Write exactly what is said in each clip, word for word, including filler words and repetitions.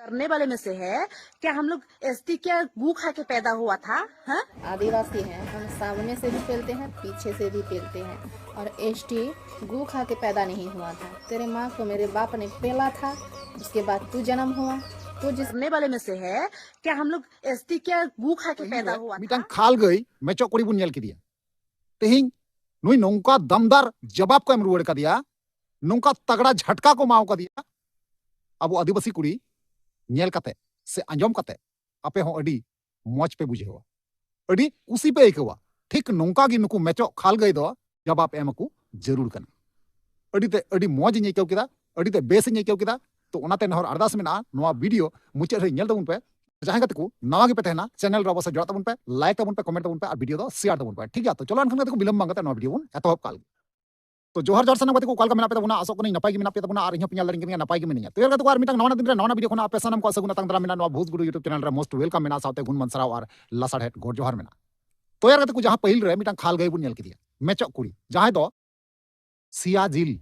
करने वाले में से है? क्या हम लोग एसटी क्या गू खा के पैदा हुआ था? हाँ? आदिवासी हैं, हम सामने से भी पेलते हैं, पीछे से भी पेलते हैं, और एसटी गू खा के पैदा नहीं हुआ था। तेरे माँ को मेरे बाप ने पेला था, उसके बाद तू जन्म हुआ। तो जिस करने वाले में से है? क्या हम लोग एसटी क्या गू खा के पैदा हुआ था? ᱢᱤᱫᱴᱟᱝ ᱠᱷᱟᱞ ᱜᱟᱹᱭ ᱢᱮᱪᱚᱜ ᱠᱩᱲᱤ ᱵᱚᱱ ᱧᱮᱞ ᱠᱮᱫᱮᱭᱟ᱾ ᱛᱮᱦᱮᱧ ᱱᱩᱭ ᱱᱚᱝᱠᱟ ᱫᱟᱢᱫᱟᱨ ᱡᱟᱵᱟᱵ ᱠᱚ ᱮᱢ ᱨᱩᱣᱟᱹᱲ ᱠᱟᱫᱮᱭᱟ, ᱱᱚᱝᱠᱟ ᱛᱟᱜᱲᱟ ᱡᱷᱟᱴᱠᱟ ᱠᱚ ᱮᱢᱟᱣ ᱠᱟᱫᱮᱭᱟ᱾ ᱟᱵᱚ ᱟᱹᱫᱤᱵᱟᱹᱥᱤ ᱠᱩᱲᱤ ᱧᱮᱞ ᱠᱟᱛᱮ ᱥᱮ ᱟᱸᱡᱚᱢ ᱠᱟᱛᱮ ᱟᱯᱮ ᱦᱚᱸ ᱟᱹᱰᱤ ᱢᱚᱡᱽ ᱯᱮ ᱵᱩᱡᱷᱟᱹᱣᱟ, ᱟᱹᱰᱤ ᱠᱩᱥᱤ ᱯᱮ ᱟᱹᱭᱠᱟᱹᱣᱟ᱾ ᱴᱷᱤᱠ ᱱᱚᱝᱠᱟ ᱜᱮ ᱱᱩᱠᱩ ᱢᱮᱪᱚᱜ ᱠᱷᱟᱞ ᱜᱟᱹᱭ ᱫᱚ ᱡᱟᱵᱟᱵ ᱮᱢ ᱟᱠᱚ ᱡᱟᱹᱨᱩᱲ ᱠᱟᱱᱟ᱾ ᱟᱹᱰᱤ ᱛᱮ ᱟᱹᱰᱤ ᱢᱚᱡᱽ ᱤᱧ ᱟᱹᱭᱠᱟᱹᱣ ᱠᱮᱫᱟ, ᱟᱹᱰᱤ ᱛᱮ ᱵᱮᱥ ᱤᱧ ᱟᱹᱭᱠᱟᱹᱣ ᱠᱮᱫᱟ᱾ ᱛᱚ ᱚᱱᱟᱛᱮ ᱱᱮᱦᱚᱨ ᱟᱨᱫᱟᱥ ᱢᱮᱱᱟᱜᱼᱟ, ᱱᱚᱣᱟ ᱵᱷᱤᱰᱤᱭᱳ ᱢᱩᱪᱟᱹᱫ ᱫᱷᱟᱹᱨᱤᱡ ᱧᱮᱞ ᱛᱟᱵᱚᱱ ᱯᱮ᱾ ᱡᱟᱦᱟᱸᱭ ᱜᱟᱛᱮ ᱠᱚ ᱱᱟᱣᱟ ᱜᱮᱯᱮ ᱛᱟᱦᱮᱱᱟ, ᱪᱮᱱᱮᱞ ᱨᱮ ᱚᱵᱚᱥᱥᱳᱭ ᱡᱚᱲᱟᱜ ᱛᱟᱵᱚᱱ ᱯᱮ, ᱞᱟᱭᱤᱠ ᱛᱟᱵᱚᱱ ᱯᱮ, ᱠᱚᱢᱮᱱᱴ ᱛᱟᱵᱚᱱ ᱯᱮ ᱟᱨ ᱵᱷᱤᱰᱤᱭᱳ ᱫᱚ ᱥᱮᱭᱟᱨ ᱛᱟᱵᱚᱱ ᱯᱮ, ᱴᱷᱤᱠ ᱜᱮᱭᱟ? ᱛᱚ ᱪᱚᱞᱚ ᱮᱱᱠᱷᱟᱱ ᱜᱟᱛᱮ ᱠᱚ ᱵᱤᱞᱚᱢ ᱵᱟᱝ ᱠᱟᱛᱮ ᱱᱚᱣᱟ ᱵᱷᱤᱰᱤᱭᱳ ᱵᱚᱱ ᱮᱛᱚᱦᱚᱵ ᱠᱟᱜ ᱞᱮᱜᱮ᱾ ᱛᱚ ᱡᱚᱦᱟᱨ ᱡᱚᱦᱟᱨ ᱥᱟᱱᱟᱢ ᱜᱟᱛᱮ ᱠᱚ, ᱚᱠᱟ ᱞᱮᱠᱟ ᱢᱮᱱᱟᱜ ᱯᱮ ᱛᱟᱵᱚᱱᱟ? ᱟᱥᱚᱜ ᱠᱟᱹᱱᱟᱹᱧ ᱱᱟᱯᱟᱭ ᱜᱮ ᱢᱮᱱᱟᱜ ᱯᱮ ᱛᱟᱵᱚᱱᱟ ᱟᱨ ᱤᱧ ᱦᱚᱸ ᱯᱮ ᱧᱮᱞ ᱫᱟᱲᱮᱭᱟᱜ ᱠᱟᱱ ᱜᱮᱭᱟ ᱱᱟᱯᱟᱭ ᱜᱮ ᱢᱤᱱᱟᱹᱧᱟ᱾ ᱛᱚ ᱮᱨ ᱜᱟᱛᱮ ᱠᱚ, ᱟᱨ ᱢᱤᱫᱴᱟᱝ ᱱᱟᱣᱟ ᱫᱤᱱ ᱨᱮ ᱱᱟᱣᱟ ᱵᱷᱤᱰᱤᱭᱳ ᱠᱷᱚᱱᱟᱜ ᱟᱯᱮ ᱥᱟᱱᱟᱢ ᱠᱚ ᱥᱟᱹᱜᱩᱱ ᱟᱛᱟᱝ ᱫᱟᱨᱟᱢ ᱢᱮᱱᱟᱜᱼᱟ᱾ ᱱᱚᱣᱟ ᱵᱷᱩᱥ ᱜᱩᱰᱩ YouTube ᱪᱮᱱᱮᱞ ᱨᱮ most welcome ᱢᱮᱱᱟᱜᱼᱟ, ᱥᱟᱶᱛᱮ ᱜᱩᱱ ᱢᱟᱱ ᱥᱟᱨᱦᱟᱣ ᱟᱨ ᱞᱟᱥᱟᱲᱦᱮᱫ ᱜᱚᱰ ᱡᱚᱦᱟᱨ ᱢᱮᱱᱟᱜᱼᱟ᱾ ᱛᱚ ᱮᱨ ᱜᱟᱛᱮ ᱠᱚ, ᱡᱟᱦᱟᱸ ᱯᱟᱹᱦᱤᱞ ᱨᱮ ᱢᱤᱫᱴᱟᱝ ᱠᱷᱟᱞ ᱜᱟᱹᱭ ᱵᱚᱱ ᱧᱮᱞ ᱠᱮᱫᱮᱭᱟ, ᱢᱮᱪᱚᱜ ᱠᱩᱲᱤ, ᱡᱟᱦᱟᱸᱭ ᱫᱚ ᱥᱤᱭᱟ ᱡᱤᱞ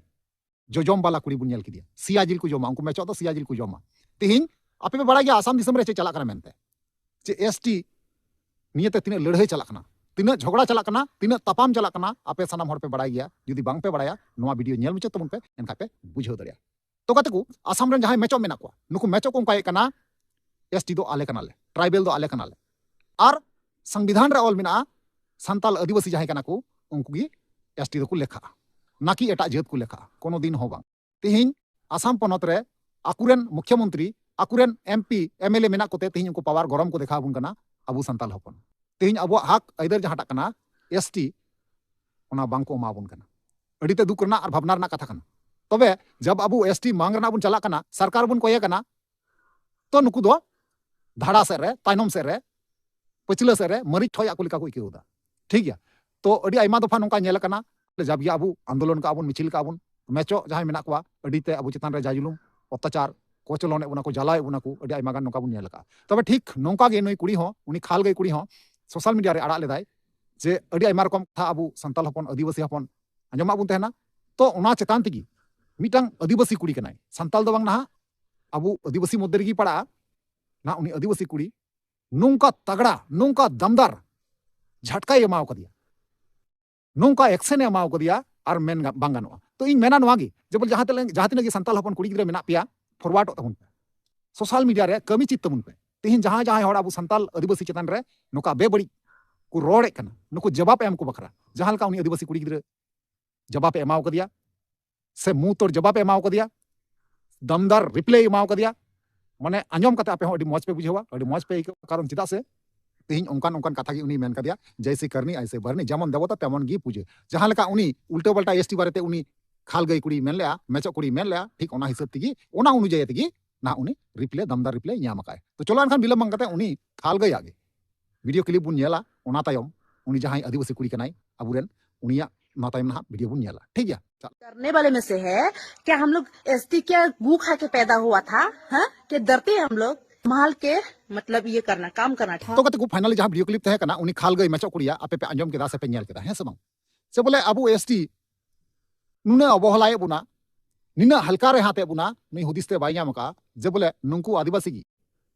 ᱡᱚᱡᱚᱢ ᱵᱟᱞᱟ ᱠᱩᱲᱤ ᱵᱚᱱ ᱧᱮᱞ ᱠᱮᱫᱮᱭᱟ᱾ ᱥᱤᱭᱟ ᱡᱤᱞ ᱠᱚ ᱡᱚᱢᱟ, ᱩᱱᱠᱩ ᱢᱮᱪᱚᱜ ᱫᱚ ᱥᱤᱭᱟ ᱡᱤᱞ ᱠᱚ ᱡᱚᱢᱟ᱾ ᱛᱮᱦᱮᱧ ᱟᱯᱮ ᱯᱮ ᱵᱟᱲᱟᱭ ᱜᱮᱭᱟ ᱟᱥᱟᱢ ᱫᱤᱥᱚᱢ ᱨᱮ ᱪᱮᱫ ᱪᱟᱞᱟᱜ ᱠᱟᱱᱟ ᱢᱮᱱᱛᱮ, ᱡᱮ ᱮᱥᱴᱤ ᱱᱤᱭᱟᱹᱛᱮ ᱛᱤᱱᱟᱹᱜ ᱞᱟᱹᱲᱦᱟᱹᱭ ᱪᱟᱞᱟᱜ ᱠᱟᱱᱟ, ᱛᱤᱱᱟᱹᱜ ᱡᱷᱚᱜᱽᱲᱟ ᱪᱟᱞᱟᱜ ᱠᱟᱱᱟ, ᱛᱤᱱᱟᱹᱜ ᱛᱟᱯᱟᱢ ᱪᱟᱞᱟᱜ ᱠᱟᱱᱟ, ᱟᱯᱮ ᱥᱟᱱᱟᱢ ᱦᱚᱲ ᱯᱮ ᱵᱟᱲᱟᱭ ᱜᱮᱭᱟ᱾ ᱡᱩᱫᱤ ᱵᱟᱝ ᱯᱮ ᱵᱟᱲᱟᱭᱟ, ᱱᱚᱣᱟ ᱵᱷᱤᱰᱤᱭᱳ ᱧᱮᱞ ᱢᱩᱪᱟᱹᱫ ᱛᱟᱵᱚᱱ ᱯᱮ, ᱮᱱᱠᱷᱟᱱ ᱯᱮ ᱵᱩᱡᱷᱟᱹᱣ ᱫᱟᱲᱮᱭᱟᱜᱼᱟ᱾ ᱛᱚ ᱜᱟᱛᱮ ᱠᱚ, ᱟᱥᱟᱢ ᱨᱮᱱ ᱡᱟᱦᱟᱸᱭ ᱢᱮᱪᱚᱜ ᱢᱮᱱᱟᱜ ᱠᱚᱣᱟ, ᱱᱩᱠᱩ ᱢᱮᱪᱚᱜ ᱠᱚ ᱚᱱᱠᱟᱭᱮᱫ ᱠᱟᱱᱟ, ᱮᱥᱴᱤ ᱫᱚ ᱟᱞᱮ ᱠᱟᱱᱟᱞᱮ, ᱴᱨᱟᱭᱵᱮᱞ ᱫᱚ ᱟᱞᱮ ᱠᱟᱱᱟᱞᱮ᱾ ᱟᱨ ᱥᱚᱝᱵᱤᱫᱷᱟᱱ ᱨᱮ ᱚᱞ ᱢᱮᱱᱟᱜᱼᱟ, ᱥᱟᱱᱛᱟᱞ ᱟᱹᱫᱤᱵᱟᱹᱥᱤ ᱡᱟᱦᱟᱸᱭ ᱠᱟᱱᱟ ᱠᱚ, ᱩᱱᱠᱩ ᱜᱮ ᱮᱥᱴᱤ ᱫᱚᱠᱚ ᱞᱮᱠᱷᱟᱜᱼᱟ, ᱱᱟᱠᱤ ᱮᱴᱟᱜ ᱡᱟᱹᱛ ᱠᱚ ᱞᱮᱠᱷᱟᱜᱼᱟ, ᱠᱳᱱᱳ ᱫᱤᱱ ᱦᱚᱸ ᱵᱟᱝ᱾ ᱛᱮᱦᱮᱧ ᱟᱥᱟᱢ ᱯᱚᱱᱚᱛ ᱨᱮ ᱟᱠᱚᱨᱮᱱ ᱢᱩᱠᱷᱭᱚᱢᱚᱱᱛᱨᱤ, ᱟᱠᱚᱨᱮᱱ ᱮᱢᱯᱤ, ᱮᱢᱮᱞᱮ ᱢᱮᱱᱟᱜ ᱠᱚᱛᱮ ᱛᱮᱦᱮᱧ ᱩᱱᱠᱩ ᱯᱟᱣᱟᱨ ᱜᱚᱨᱚᱢ ᱠᱚ ᱫᱮᱠᱷᱟᱣ ᱟᱵᱚᱱ ᱠᱟᱱᱟ ᱟᱵᱚ ᱥᱟᱱᱛᱟᱞ ᱦᱚᱯᱚᱱ᱾ ᱛᱮᱦᱮᱧ ᱟᱵᱚᱣᱟᱜ ᱦᱟᱠ ᱟᱹᱭᱫᱟᱹᱨ ᱡᱟᱦᱟᱸᱴᱟᱜ ᱠᱟᱱᱟ, ᱮᱥᱴᱤ, ᱚᱱᱟ ᱵᱟᱝ ᱠᱚ ᱮᱢᱟ ᱟᱵᱚᱱ ᱠᱟᱱᱟ᱾ ᱟᱹᱰᱤ ᱛᱮ ᱫᱩᱠ ᱨᱮᱱᱟᱜ ᱟᱨ ᱵᱷᱟᱵᱽᱱᱟ ᱨᱮᱱᱟᱜ ᱠᱟᱛᱷᱟ ᱠᱟᱱᱟ᱾ ᱛᱚᱵᱮ ᱡᱟᱵ ᱟᱵᱚ ᱮᱥᱴᱤ ᱢᱟᱝ ᱨᱮᱱᱟᱜ ᱵᱚᱱ ᱪᱟᱞᱟᱜ ᱠᱟᱱᱟ, ᱥᱚᱨᱠᱟᱨ ᱵᱚᱱ ᱠᱚᱭᱮ ᱠᱟᱱᱟ, ᱛᱚ ᱱᱩᱠᱩ ᱫᱚ ᱫᱷᱟᱲᱟ ᱥᱮᱫ ᱨᱮ, ᱛᱟᱭᱱᱚᱢ ᱥᱮᱫ ᱨᱮ, ᱯᱟᱹᱪᱷᱞᱟᱹ ᱥᱮᱫ ᱨᱮ ᱢᱟᱹᱨᱤᱪ ᱴᱷᱚᱡ ᱟᱠᱚ ᱞᱮᱠᱟ ᱠᱚ ᱟᱹᱭᱠᱟᱹᱣ ᱮᱫᱟ᱾ ᱴᱷᱤᱠ ᱜᱮᱭᱟ? ᱛᱚ ᱟᱹᱰᱤ ᱟᱭᱢᱟ ᱫᱚᱯᱷᱟ ᱱᱚᱝᱠᱟ ᱧᱮᱞ ᱟᱠᱟᱱᱟ, ᱡᱟᱵ ᱜᱮ ᱟᱵᱚ ᱟᱱᱫᱳᱞᱚᱱ ᱠᱟᱜᱼᱟ ᱵᱚᱱ, ᱢᱤᱪᱷᱤᱞ ᱠᱟᱜᱼᱟ ᱵᱚᱱ, ᱢᱮᱪᱚᱜ ᱡᱟᱦᱟᱸᱭ ᱢᱮᱱᱟᱜ ᱠᱚᱣᱟ, ᱟᱹᱰᱤ ᱛᱮ ᱟᱵᱚ ᱪᱮᱛᱟᱱ ᱨᱮ ᱡᱟ ᱡᱩᱞᱩᱢ, ᱚᱛᱛᱟᱪᱟᱨ, ᱠᱚᱪᱞᱚᱱᱮᱫ ᱵᱚᱱᱟ ᱠᱚ, ᱡᱟᱞᱟᱣᱮᱫ ᱵᱚᱱᱟ ᱠᱚ, ᱟᱹᱰᱤ ᱟᱭᱢᱟ ᱜᱟᱱ ᱱᱚᱝᱠᱟ ᱵᱚᱱ ᱧᱮᱞ ᱟᱠᱟᱫᱼᱟ᱾ ᱛᱚᱵᱮ ᱴᱷᱤᱠ ᱱᱚᱝᱠᱟ ᱜᱮ ᱱᱩᱭ ᱠᱩᱲᱤ ᱦᱚᱸ, ᱩᱱᱤ ᱠᱷᱟᱞ ᱜᱟᱹᱭ ᱠᱩᱲᱤ ᱦᱚᱸ ᱥᱳᱥᱟᱞ ᱢᱤᱰᱤᱭᱟ ᱨᱮ ᱟᱲᱟᱜ ᱞᱮᱫᱟᱭ ᱡᱮ ᱟᱹᱰᱤ ᱟᱭᱢᱟ ᱨᱚᱠᱚᱢ ᱠᱟᱛᱷᱟ ᱟᱵᱚ ᱥᱟᱱᱛᱟᱞ ᱦᱚᱯᱚᱱ, ᱟᱹᱫᱤᱵᱟᱹᱥᱤ ᱦᱚᱯᱚᱱ ᱟᱸᱡᱚᱢᱟᱜ ᱵᱚᱱ ᱛᱟᱦᱮᱱᱟ᱾ ᱛᱚ ᱚᱱᱟ ᱪᱮᱛᱟᱱ ᱛᱮᱜᱮ ᱢᱤᱫᱴᱟᱝ ᱟᱹᱫᱤᱵᱟᱹᱥᱤ ᱠᱩᱲᱤ ᱠᱟᱱᱟᱭ, ᱥᱟᱱᱛᱟᱞ ᱫᱚ ᱵᱟᱝ ᱱᱟᱦᱟᱜ, ᱟᱵᱚ ᱟᱹᱫᱤᱵᱟᱹᱥᱤ ᱢᱚᱫᱽᱫᱷᱮ ᱨᱮᱜᱮ ᱯᱟᱲᱟᱜᱼᱟ᱾ ᱱᱟ ᱩᱱᱤ ᱟᱹᱫᱤᱵᱟᱹᱥᱤ ᱠᱩᱲᱤ ᱱᱚᱝᱠᱟ ᱛᱟᱜᱲᱟ, ᱱᱚᱝᱠᱟ ᱫᱟᱢᱫᱟᱨ ᱡᱷᱟᱴᱠᱟᱭ ᱮᱢᱟᱣ ᱠᱟᱫᱮᱭᱟ, ᱱᱚᱝᱠᱟ ᱮᱠᱥᱮᱱ ᱮ ᱮᱢᱟᱣ ᱠᱟᱫᱮᱭᱟ, ᱟᱨ ᱢᱮᱱ ᱜᱟ- ᱵᱟᱝ ᱜᱟᱱᱚᱜᱼᱟ᱾ ᱛᱚ ᱤᱧ ᱢᱮᱱᱟ ᱱᱚᱣᱟ ᱜᱮ, ᱡᱮ ᱵᱚᱞᱮ ᱡᱟᱦᱟᱸ ᱛᱤᱱᱟᱹᱜ ᱡᱟᱦᱟᱸ ᱛᱤᱱᱟᱹᱜ ᱜᱮ ᱥᱟᱱᱛᱟᱲ ᱦᱚᱯᱚᱱ ᱠᱩᱲᱤ ᱜᱤᱫᱽᱨᱟᱹ ᱢᱮᱱᱟᱜ ᱯᱮᱭᱟ, ᱯᱷᱚᱨᱣᱟᱨᱰᱚᱜ ᱛᱟᱵᱚᱱ ᱯᱮ, ᱥᱳᱥᱟᱞ ᱢᱤᱰᱤᱭᱟ ᱨᱮ ᱠᱟᱹᱢᱤ ᱪᱮᱫ ᱛᱟᱵᱚᱱ ᱯᱮ᱾ ᱛᱮᱦᱮᱧ ᱡᱟᱦᱟᱸᱭ ᱡᱟᱦᱟᱸᱭ ᱦᱚᱲ ᱟᱵᱚ ᱥᱟᱱᱛᱟᱲ ᱟᱹᱫᱤᱵᱟᱹᱥᱤ ᱪᱮᱛᱟᱱ ᱨᱮ ᱱᱚᱝᱠᱟ ᱵᱮᱵᱟᱹᱲᱤᱡ ᱠᱚ ᱨᱚᱲᱮᱫ ᱠᱟᱱᱟ, ᱱᱩᱠᱩ ᱡᱚᱵᱟᱵ ᱮᱢ ᱠᱚ ᱵᱟᱠᱷᱨᱟ, ᱡᱟᱦᱟᱸ ᱞᱮᱠᱟ ᱩᱱᱤ ᱟᱹᱫᱤᱵᱟᱹᱥᱤ ᱠᱩᱲᱤ ᱜᱤᱫᱽᱨᱟᱹ ᱡᱚᱵᱟᱵ ᱮ ᱮᱢᱟᱣ ᱠᱟᱫᱮᱭᱟ, ᱥᱮ ᱢᱩᱸᱦ ᱛᱚᱲ ᱡᱚᱵᱟᱵ ᱮ ᱮᱢᱟᱣ ᱠᱟᱫᱮᱭᱟ, ᱫᱟᱢᱫᱟᱨ ᱨᱤᱯᱞᱟᱭ ᱮᱢᱟᱣ ᱠᱟᱫᱮᱭᱟ, ᱢᱟᱱᱮ ᱟᱸᱡᱚᱢ ᱠᱟᱛᱮ ᱟᱯᱮ ᱦᱚᱸ ᱟᱹᱰᱤ ᱢᱚᱡᱽ ᱯᱮ ᱵᱩᱡᱷᱟᱹᱣᱟ, ᱟᱹᱰᱤ ᱢᱚᱡᱽ ᱯᱮ ᱟᱹᱭᱠᱟᱹᱣᱟ᱾ ᱠᱟᱨᱚᱱ ᱪᱮᱫᱟᱜ ᱥᱮ ᱛᱮᱦᱮᱧ ᱚᱱᱠᱟᱱ ᱚᱱᱠᱟᱱ ᱠᱟᱛᱷᱟ ᱜᱮ ᱩᱱᱤ ᱢᱮᱱ ᱠᱟᱫᱮᱭᱟ, "ᱡᱮᱭᱥᱮ ᱠᱟᱨᱱᱤ ᱟᱭᱥᱮ ᱵᱷᱟᱨᱱᱤ", ᱡᱮᱢᱚᱱ ᱫᱮᱵᱚᱛᱟ ᱛᱮᱢᱚᱱ ᱜᱮ ᱯᱩᱡᱟᱹ᱾ ᱡᱟᱦᱟᱸ ᱞᱮᱠᱟ ᱩᱱᱤ ᱩᱞᱴᱟᱹ ᱯᱟᱞᱴᱟ ᱮᱥᱴᱤ ᱵᱟᱨᱮᱛᱮ ᱩᱱᱤ ᱠᱷᱟᱞ ᱜᱟᱹᱭ ᱠᱩᱲᱤ ᱢᱮᱱ ᱞᱮᱜᱼᱟ, ᱢᱮᱪᱚᱜ ᱠᱩᱲᱤ ᱢᱮᱱ ᱞᱮᱜᱼᱟ, ᱴᱷᱤᱠ ᱚᱱᱟ ᱦᱤᱥᱟᱹᱵ ᱛᱮᱜᱮ, ᱚᱱᱟ ᱚᱱᱩᱡᱟᱭᱤ ᱛᱮᱜᱮ ᱱᱟᱦᱟᱜ ᱩᱱᱤ ᱨᱤᱯᱞᱟᱭ, ᱫᱟᱢᱫᱟᱨ ᱨᱤᱯᱞᱟᱭ ᱧᱟᱢ ᱟᱠᱟᱫ᱾ ᱛᱚ ᱪᱚᱞᱚ ᱮᱱᱠᱷᱟᱱ ᱵᱤᱞᱚᱢ ᱵᱟᱝ ᱠᱟᱛᱮ ᱩᱱᱤ ᱠᱷᱟᱞ ᱜᱟᱹᱭᱟᱜ ᱜᱮ ᱵᱷᱤᱰᱤᱭᱳ ᱠᱞᱤᱯ ᱵᱚᱱ ᱧᱮᱞᱟ᱾ ᱚᱱᱟ ᱛᱟᱭᱚᱢ ᱩᱱᱤ ᱡᱟᱦᱟᱸᱭ ᱟᱹᱫᱤᱵᱟᱹᱥᱤ ᱠᱩᱲᱤ ᱠᱟᱱᱟᱭ ᱟᱵᱚᱨᱮᱱ, ᱩᱱᱤᱭᱟᱜ ᱚᱱᱟ ᱛᱟᱭᱚᱢ ᱱᱟᱦᱟᱜ ᱵᱷᱤᱰᱤᱭᱳ ᱵᱚᱱ ᱧᱮᱞᱟ, ᱴᱷᱤᱠ ᱜᱮᱭᱟ? ᱪᱟᱞ᱾ करने वाले में से है। क्या हम लोग एसटी क्या गू खा के पैदा हुआ था? हाँ, कि धरती हम लोग संभाल के, मतलब, ये करना, काम करना था। ᱛᱚ ᱜᱟᱛᱮ ᱠᱚ, ᱯᱷᱟᱭᱱᱟᱞᱤ ᱡᱟᱦᱟᱸ ᱵᱷᱤᱰᱤᱭᱳ ᱠᱞᱤᱯ ᱛᱟᱦᱮᱸ ᱠᱟᱱᱟ, ᱩᱱᱤ ᱠᱷᱟᱞ ᱜᱟᱹᱭ ᱢᱮᱪᱚᱜ ᱠᱩᱲᱤᱭᱟᱜ ᱟᱯᱮ ᱯᱮ ᱟᱸᱡᱚᱢ ᱠᱮᱫᱟ ᱥᱮ ᱯᱮ ᱧᱮᱞ ᱠᱮᱫᱟ, ᱦᱮᱸ ᱥᱮ ᱵᱟᱝ? ᱥᱮ ᱵᱚᱞᱮ ᱟᱵᱚ ᱮᱥᱴᱤ ᱱᱩᱱᱟᱹᱜ ᱚᱵᱚᱦᱮᱞᱟᱭᱮᱫ ᱵᱚᱱᱟ, ᱱᱤᱱᱟᱹᱜ ᱦᱟᱞᱠᱟ ᱨᱮ ᱦᱟᱛᱮᱫ ᱵᱚᱱᱟ, ᱱᱩᱭ ᱦᱩᱫᱤᱥ ᱛᱮ ᱵᱟᱭ ᱧᱟᱢ ᱟᱠᱟᱫᱼᱟ ᱡᱮ ᱵᱚᱞᱮ ᱱᱩᱠᱩ ᱟᱹᱫᱤᱵᱟᱹᱥᱤ ᱜᱮ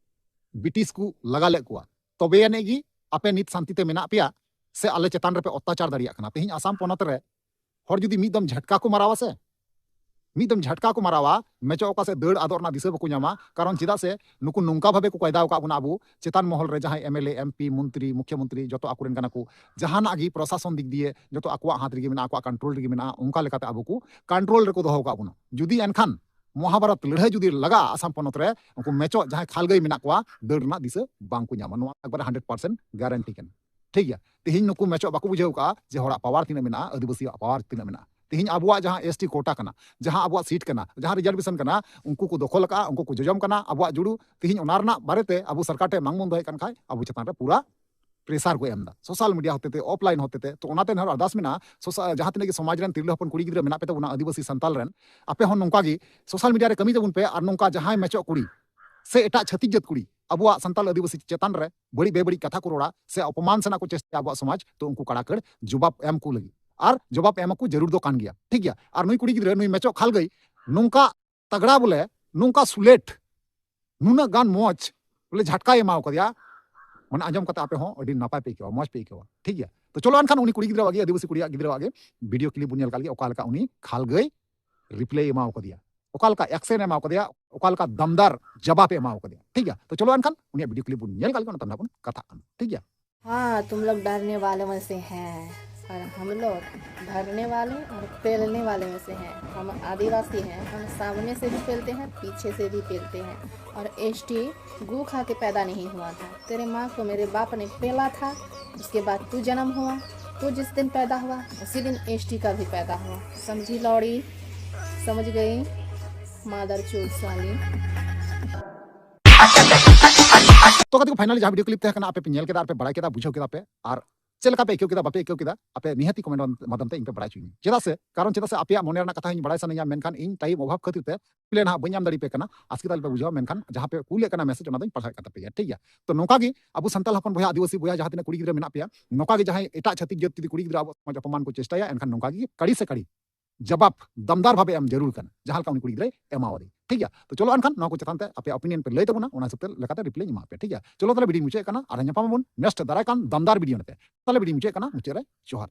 ᱵᱨᱤᱴᱤᱥ ᱠᱚ ᱞᱟᱜᱟ ᱞᱮᱫ ᱠᱚᱣᱟ, ᱛᱚᱵᱮ ᱟᱹᱱᱤᱡ ᱜᱮ ᱟᱯᱮ ᱱᱤᱛ ᱥᱟᱱᱛᱤ ᱛᱮ ᱢᱮᱱᱟᱜ ᱯᱮᱭᱟ ᱥᱮ ᱟᱞᱮ ᱪᱮᱛᱟᱱ ᱨᱮᱯᱮ ᱚᱛᱛᱟᱪᱟᱨ ᱫᱟᱲᱮᱭᱟᱜ ᱠᱟᱱᱟ᱾ ᱛᱮᱦᱮᱧ ᱟᱥᱟᱢ ᱯᱚᱱᱚᱛ ᱨᱮ ᱦᱚᱲ ᱡᱩᱫᱤ ᱢᱤᱫ ᱫᱚᱢ ᱡᱷᱟᱴᱠᱟ ᱠᱚ ᱢᱟᱨᱟᱣᱟ ᱥᱮ, ᱢᱤᱫ ᱫᱚᱢ ᱡᱷᱟᱴᱠᱟ ᱠᱚ ᱢᱟᱨᱟᱣᱟ, ᱢᱮᱪᱚᱜ ᱚᱠᱟ ᱥᱮᱫ ᱫᱟᱹᱲ ᱟᱫᱚᱜ ᱨᱮᱱᱟᱜ ᱫᱤᱥᱟᱹ ᱵᱟᱠᱚ ᱧᱟᱢᱟ᱾ ᱠᱟᱨᱚᱱ ᱪᱮᱫᱟᱜ ᱥᱮ ᱱᱩᱠᱩ ᱱᱚᱝᱠᱟ ᱵᱷᱟᱵᱮ ᱠᱚ ᱠᱟᱭᱫᱟ ᱟᱠᱟᱫ ᱵᱚᱱᱟ, ᱟᱵᱚ ᱪᱮᱛᱟᱱ ᱢᱚᱦᱚᱞ ᱨᱮ ᱡᱟᱦᱟᱸᱭ ᱮᱢᱮᱞᱮ, ᱮᱢᱯᱤ, ᱢᱚᱱᱛᱨᱤ, ᱢᱩᱠᱷᱭᱚᱢᱚᱱᱛᱨᱤ, ᱡᱚᱛᱚ ᱟᱠᱚᱨᱮᱱ ᱠᱟᱱᱟ ᱠᱚ, ᱡᱟᱦᱟᱱᱟᱜ ᱜᱮ ᱯᱨᱚᱥᱟᱥᱚᱱ ᱫᱤᱠ ᱫᱤᱭᱮ ᱡᱚᱛᱚ ᱟᱠᱚᱣᱟᱜ ᱦᱟᱛ ᱨᱮᱜᱮ ᱢᱮᱱᱟᱜᱼᱟ, ᱟᱠᱚᱣᱟᱜ ᱠᱚᱱᱴᱨᱳᱞ ᱨᱮᱜᱮ ᱢᱮᱱᱟᱜᱼᱟ, ᱚᱱᱠᱟ ᱞᱮᱠᱟᱛᱮ ᱟᱵᱚ ᱠᱚ ᱠᱚᱱᱴᱨᱳᱞ ᱨᱮᱠᱚ ᱫᱚᱦᱚ ᱟᱠᱟᱫ ᱵᱚᱱᱟ᱾ ᱡᱩᱫᱤ ᱮᱱᱠᱷᱟᱱ ᱢᱚᱦᱟᱵᱷᱟᱨᱚᱛ ᱞᱟᱹᱲᱦᱟᱹᱭ ᱡᱩᱫᱤ ᱞᱟᱜᱟᱜᱼᱟ ᱟᱥᱟᱢ ᱯᱚᱱᱚᱛ ᱨᱮ, ᱩᱱᱠᱩ ᱢᱮᱪᱚᱜ ᱡᱟᱦᱟᱸᱭ ᱠᱷᱟᱞᱜᱟᱹᱭ ᱢᱮᱱᱟᱜ ᱠᱚᱣᱟ, ᱫᱟᱹᱲ ᱨᱮᱱᱟᱜ ᱫᱤᱥᱟᱹ ᱵᱟᱝ ᱠᱚ ᱧᱟᱢᱟ, ᱱᱚᱣᱟ ᱮᱠᱵᱟᱨᱮ ᱦᱟᱱᱰᱨᱮᱰ ᱯᱟᱨᱥᱮᱱᱴ ᱜᱟᱨᱮᱱᱴᱤ ᱠᱟᱱᱟ᱾ ᱴᱷᱤᱠ ᱜᱮᱭᱟ, ᱛᱮᱦᱮᱧ ᱱᱩᱠᱩ ᱢᱮᱪᱚᱜ ᱵᱟᱠᱚ ᱵᱩᱡᱷᱟᱹᱣ ᱠᱟᱜᱼᱟ ᱡᱮ ᱦᱚᱲᱟᱜ ᱯᱟᱣᱟᱨ ᱛᱤᱱᱟᱹᱜ ᱢᱮᱱᱟᱜᱼᱟ, ᱟᱹᱫᱤᱵᱟᱹᱥᱤᱭᱟᱜ ᱯᱟᱣᱟᱨ ᱛᱤᱱᱟᱹᱜ ᱢᱮᱱᱟᱜᱼᱟ᱾ ᱛᱮᱦᱮᱧ ᱟᱵᱚᱣᱟᱜ ᱡᱟᱦᱟᱸ ᱮᱥᱴᱤ ᱠᱳᱴᱟ ᱠᱟᱱᱟ, ᱡᱟᱦᱟᱸ ᱟᱵᱚᱣᱟᱜ ᱥᱤᱴ ᱠᱟᱱᱟ, ᱡᱟᱦᱟᱸ ᱨᱤᱡᱟᱨᱵᱷᱮᱥᱚᱱ ᱠᱟᱱᱟ, ᱩᱱᱠᱩ ᱠᱚ ᱫᱚᱠᱷᱚᱞ ᱟᱠᱟᱫᱼᱟ, ᱩᱱᱠᱩ ᱠᱚ ᱡᱚᱡᱚᱢ ᱠᱟᱱᱟ ᱟᱵᱚᱣᱟᱜ ᱡᱩᱲᱩ᱾ ᱛᱮᱦᱮᱧ ᱚᱱᱟ ᱨᱮᱱᱟᱜ ᱵᱟᱨᱮᱛᱮ ᱟᱵᱚ ᱥᱚᱨᱠᱟᱨ ᱴᱷᱮᱱ ᱢᱟᱝ ᱵᱚᱱ ᱫᱚᱦᱚᱭᱮᱫ ᱠᱟᱱ ᱠᱷᱟᱡ, ᱟᱵᱚ ᱪᱮᱛᱟᱱ ᱨᱮ ᱯᱩᱨᱟ ᱯᱨᱮᱥᱟᱨ ᱠᱚ ᱮᱢ ᱮᱫᱟ, ᱥᱳᱥᱟᱞ ᱢᱤᱰᱤᱭᱟ ᱦᱚᱛᱮᱛᱮ, ᱚᱯᱷᱞᱟᱭᱤᱱ ᱦᱚᱛᱮᱛᱮ᱾ ᱛᱚ ᱚᱱᱟᱛᱮ ᱱᱮᱦᱚᱨ ᱟᱨᱫᱟᱥ ᱢᱮᱱᱟᱜᱼᱟ, ᱥᱳᱥᱟ-, ᱡᱟᱦᱟᱸ ᱛᱤᱱᱟᱹᱜ ᱜᱮ ᱥᱚᱢᱟᱡᱽ ᱨᱮᱱ ᱛᱤᱨᱞᱟᱹ ᱦᱚᱯᱚᱱ ᱠᱩᱲᱤ ᱜᱤᱫᱽᱨᱟᱹ ᱢᱮᱱᱟᱜ ᱯᱮ ᱛᱟᱵᱚᱱᱟ, ᱟᱹᱫᱤᱵᱟᱹᱥᱤ ᱥᱟᱱᱛᱟᱞ ᱨᱮᱱ, ᱟᱯᱮ ᱦᱚᱸ ᱱᱚᱝᱠᱟ ᱜᱮ ᱥᱳᱥᱟᱞ ᱢᱤᱰᱤᱭᱟ ᱨᱮ ᱠᱟᱹᱢᱤ ᱛᱟᱵᱚᱱ ᱯᱮ᱾ ᱟᱨ ᱱᱚᱝᱠᱟ ᱡᱟᱦᱟᱸᱭ ᱢᱮᱪᱚᱜ ᱠᱩᱲᱤ ᱥᱮ ᱮᱴᱟᱜ ᱪᱷᱟᱹᱛᱤᱠ ᱡᱟᱹᱛ ᱠᱩᱲᱤ ᱟᱵᱚᱣᱟᱜ ᱥᱟᱱᱛᱟᱞ ᱟᱹᱫᱤᱵᱟᱹᱥᱤ ᱪᱮᱛᱟᱱ ᱨᱮ ᱵᱟᱹᱲᱤᱡ ᱵᱮᱵᱟᱹᱲᱤᱡ ᱠᱟᱛᱷᱟ ᱠᱚ ᱨᱚᱲᱟ ᱥᱮ ᱚᱯᱚᱢᱟᱱ ᱥᱮᱱᱟᱜ ᱠᱚ ᱪᱮᱥᱴᱟᱭᱟ ᱟᱵᱚᱣᱟᱜ ᱥᱚᱢᱟᱡᱽ, ᱛᱚ ᱩᱱᱠᱩ ᱠᱟᱲᱟ ᱠᱟᱹᱲ ᱡᱚᱵᱟᱵ ᱮᱢ ᱠᱚ ᱞᱟᱹᱜᱤᱫ, ᱟᱨ ᱡᱚᱵᱟᱵ ᱮᱢ ᱟᱠᱚ ᱡᱟᱹᱨᱩᱲ ᱫᱚ ᱠᱟᱱ ᱜᱮᱭᱟ, ᱴᱷᱤᱠ ᱜᱮᱭᱟ? ᱟᱨ ᱱᱩᱭ ᱠᱩᱲᱤ ᱜᱤᱫᱽᱨᱟᱹ, ᱱᱩᱭ ᱢᱮᱪᱚᱜ ᱠᱷᱟᱞᱜᱟᱹᱭ ᱱᱚᱝᱠᱟ ᱛᱟᱜᱲᱟ ᱵᱚᱞᱮ ᱱᱚᱝᱠᱟ ᱥᱩᱞᱮᱴ, ᱱᱩᱱᱟᱹᱜ ᱜᱟᱱ ᱢᱚᱡᱽ ᱵᱚᱞᱮ ᱡᱷᱟᱴᱠᱟᱭ ᱮᱢᱟᱣ ᱠᱟᱫᱮᱭᱟ, ᱢᱟᱱᱮ ᱟᱸᱡᱚᱢ ᱠᱟᱛᱮ ᱟᱯᱮ ᱦᱚᱸ ᱟᱹᱰᱤ ᱱᱟᱯᱟᱭ ᱯᱮ ᱟᱹᱭᱠᱟᱹᱣᱟ, ᱢᱚᱡᱽ ᱯᱮ ᱟᱹᱭᱠᱟᱹᱣᱟ, ᱴᱷᱤᱠ ᱜᱮᱭᱟ? ᱛᱚ ᱪᱚᱞᱚ ᱮᱱᱠᱷᱟᱱ ᱩᱱᱤ ᱠᱩᱲᱤ ᱜᱤᱫᱽᱨᱟᱹᱣᱟᱜ ᱜᱮ, ᱟᱹᱫᱤᱵᱟᱹᱥᱤ ᱠᱩᱲᱤᱭᱟᱜ ᱜᱤᱫᱽᱨᱟᱹᱣᱟᱜ ᱜᱮ ᱵᱷᱤᱰᱤᱭᱳ ᱠᱞᱤᱯ ᱵᱚᱱ ᱧᱮᱞ ᱠᱟᱜ ᱞᱮᱜᱮ, ᱚᱠᱟ ᱞᱮᱠᱟ ᱩᱱᱤ ᱠᱷᱟᱞᱜᱟᱹᱭ ᱨᱤᱯᱞᱟᱭ ᱮᱢᱟᱣ ᱠᱟᱫᱮᱭᱟ, ᱚᱠᱟ ᱞᱮᱠᱟ ᱮᱠᱥᱮᱱ ᱮᱢᱟᱣ ᱠᱟᱫᱮᱭᱟ, ᱚᱠᱟ ᱞᱮᱠᱟ ᱫᱟᱢᱫᱟᱨ ᱡᱟᱵᱟᱵ ᱮ ᱮᱢᱟᱣ ᱠᱟᱫᱮᱭᱟ, ᱴᱷᱤᱠ ᱜᱮᱭᱟ? ᱛᱚ ᱪᱚᱞᱚ ᱮᱱᱠᱷᱟᱱ ᱩᱱᱤᱭᱟᱜ ᱵᱷᱤᱰᱤᱭᱳ ᱠᱞᱤᱯ ᱵᱚᱱ ᱧᱮᱞ ᱠᱟᱜ ᱞᱮᱜᱮ, ᱚᱱᱟ ᱛᱟᱭᱚᱢ ᱱᱟᱦᱟᱜ ᱵᱚᱱ ᱠᱟᱛᱷᱟᱜ ᱠᱟᱱᱟ, ᱴᱷᱤक है? हाँ, तुम लोग डरने वाले में से हैं, पर हम लोग भरने वाले और पेलने वाले में से हैं। हम आदिवासी हैं, हम सामने से भी पेलते हैं, पीछे से भी पेलते हैं। और एसटी गू खा के पैदा नहीं हुआ था। तेरे माँ को मेरे बाप ने पेला था, उसके बाद तू जन्म हुआ। तू जिस दिन पैदा हुआ, उसी दिन एसटी का भी पैदा हुआ। समझी लौड़ी? समझ गई? मादर चोद साली। ᱛᱚ ᱜᱟᱛᱮ ᱠᱚ, finally ᱡᱟᱦᱟᱸ ᱵᱷᱤᱰᱤᱭᱳ ᱠᱞᱤᱯ ᱛᱟᱦᱮᱸ ᱠᱟᱱᱟ, ᱟᱯᱮ ᱯᱮ ᱧᱮᱞ ᱠᱮᱫᱟ, ᱟᱨ ᱯᱮ ᱵᱟᱲᱟᱭ ᱠᱮᱫᱟ, ᱵᱩᱡᱷᱟᱹᱣ ᱠᱮᱫᱟ ᱯᱮ, ᱟᱨ ᱪᱮᱫ ᱞᱮᱠᱟ ᱯᱮ ᱟᱹᱭᱠᱟᱹᱣ ᱠᱮᱫᱟ, ᱵᱟᱯᱮ ᱟᱹᱭᱠᱟᱹᱣ ᱠᱮᱫᱟ, ᱟᱯᱮ ᱱᱤᱦᱟᱹᱛᱤ ᱠᱚᱢᱮᱱᱴ ᱢᱟᱫᱽᱫᱷᱚᱢ ᱛᱮ ᱤᱧ ᱯᱮ ᱵᱟᱲᱟᱭ ᱦᱚᱪᱚᱧᱟ᱾ ᱪᱮᱫᱟᱜ ᱥᱮ, ᱠᱟᱨᱚᱱ ᱪᱮᱫᱟᱜ ᱥᱮ ᱟᱯᱮᱭᱟᱜ ᱢᱚᱱᱮ ᱨᱮᱱᱟᱜ ᱠᱟᱛᱷᱟ ᱦᱚᱸᱧ ᱵᱟᱲᱟᱭ ᱥᱟᱱᱟᱧᱟ, ᱢᱮᱱᱠᱷᱟᱱ ᱤᱧ ᱴᱟᱭᱤᱢ ᱚᱵᱷᱟᱵᱽ ᱠᱷᱟᱹᱛᱤᱨ ᱛᱮ ᱨᱤᱯᱞᱟᱭ ᱱᱟᱦᱟᱜ ᱵᱟᱹᱧ ᱮᱢ ᱫᱟᱲᱮᱭᱟᱯᱮ ᱠᱟᱱᱟ, ᱟᱥᱠᱮᱛ ᱟᱞᱚᱯᱮ ᱵᱩᱡᱷᱟᱹᱣᱟ, ᱢᱮᱱᱠᱷᱟᱱ ᱡᱟᱦᱟᱸ ᱯᱮ ᱠᱩᱞᱮᱫ ᱠᱟᱱᱟ ᱢᱮᱥᱮᱡᱽ, ᱚᱱᱟ ᱫᱚᱧ ᱯᱟᱲᱦᱟᱣᱮᱫ ᱠᱟᱱ ᱛᱟᱯᱮ ᱜᱮᱭᱟ, ᱴᱷᱤᱠ ᱜᱮᱭᱟ? ᱛᱚ ᱱᱚᱝᱠᱟ ᱜᱮ ᱟᱵᱚ ᱥᱟᱱᱛᱟᱲ ᱦᱚᱯᱚᱱ ᱵᱚᱭᱦᱟ, ᱟᱹᱫᱤᱵᱟᱹᱥᱤ ᱵᱚᱭᱦᱟ ᱡᱟᱦᱟᱸ ᱛᱤᱱᱟᱹᱜ ᱠᱩᱲᱤ ᱜᱤᱫᱽᱨᱟᱹ ᱢᱮᱱᱟᱜ ᱯᱮᱭᱟ, ᱱᱚᱝᱠᱟ ᱜᱮ ᱡᱟᱦᱟᱸᱭ ᱮᱴᱟᱜ ᱪᱷᱟᱹᱛᱤᱠ ᱡᱟᱹᱛ ᱡᱩᱫᱤ ᱠᱩᱲᱤ ᱜᱤᱫᱽᱨᱟᱹ ᱟᱵᱚ ᱥᱚᱢᱟᱡᱽ ᱚᱯᱚᱢᱟᱱ ᱠᱚ ᱪᱮᱥᱴᱟᱭᱟ, ᱮᱱᱠᱷᱟᱱ ᱱᱚᱝᱠᱟ ᱜᱮ ᱠᱟᱹᱲᱤ ᱥᱮ ᱠᱟᱹᱲᱤ ᱡᱟᱵᱟᱵ ᱫᱟᱢᱫᱟᱨ ᱵᱷᱟᱵᱮ ᱮᱢ ᱡᱟᱹᱨᱩᱲ ᱠᱟᱱᱟ, ᱡᱟᱦᱟᱸ ᱞᱮᱠᱟ ᱩᱱᱤ ᱠᱩᱲᱤ ᱜᱤᱫᱽᱨᱟᱹᱭ ᱮᱢᱟᱣᱟᱫᱮ, ᱴᱷᱤᱠ ᱜᱮᱭᱟ? ᱛᱚ ᱪᱚᱞᱚ ᱮᱱᱠᱷᱟᱱ ᱱᱚᱣᱟ ᱠᱚ ᱪᱮᱛᱟᱱ ᱛᱮ ᱟᱯᱮ ᱚᱯᱤᱱᱤᱭᱚᱱ ᱯᱮ ᱞᱟᱹᱭ ᱛᱟᱵᱚᱱᱟ, ᱚᱱᱟ ᱦᱤᱥᱟᱹᱵ ᱛᱮ ᱞᱮᱠᱟᱛᱮ ᱨᱤᱯᱞᱟᱭ ᱤᱧ ᱮᱢᱟ ᱯᱮᱭᱟ, ᱴᱷᱤᱠ ᱜᱮᱭᱟ? ᱪᱚᱞᱚ ᱛᱟᱦᱞᱮ ᱵᱷᱤᱰᱤᱭᱳᱧ ᱢᱩᱪᱟᱹᱫ ᱠᱟᱱᱟ, ᱟᱨ ᱧᱟᱯᱟᱢ ᱟᱵᱚᱱ ᱱᱮᱠᱥᱴ ᱫᱟᱨᱟᱭ ᱠᱟᱱ ᱫᱟᱢᱫᱟᱨ ᱵᱷᱤᱰᱤᱭᱳ ᱛᱮ᱾ ᱛᱟᱦᱞᱮ ᱵᱷᱤᱰᱤᱭᱳᱧ ᱢᱩᱪᱟᱹᱫ ᱠᱟᱱᱟ, ᱢᱩᱪᱟᱹᱫ ᱨᱮ ᱡᱚᱦᱟᱨ᱾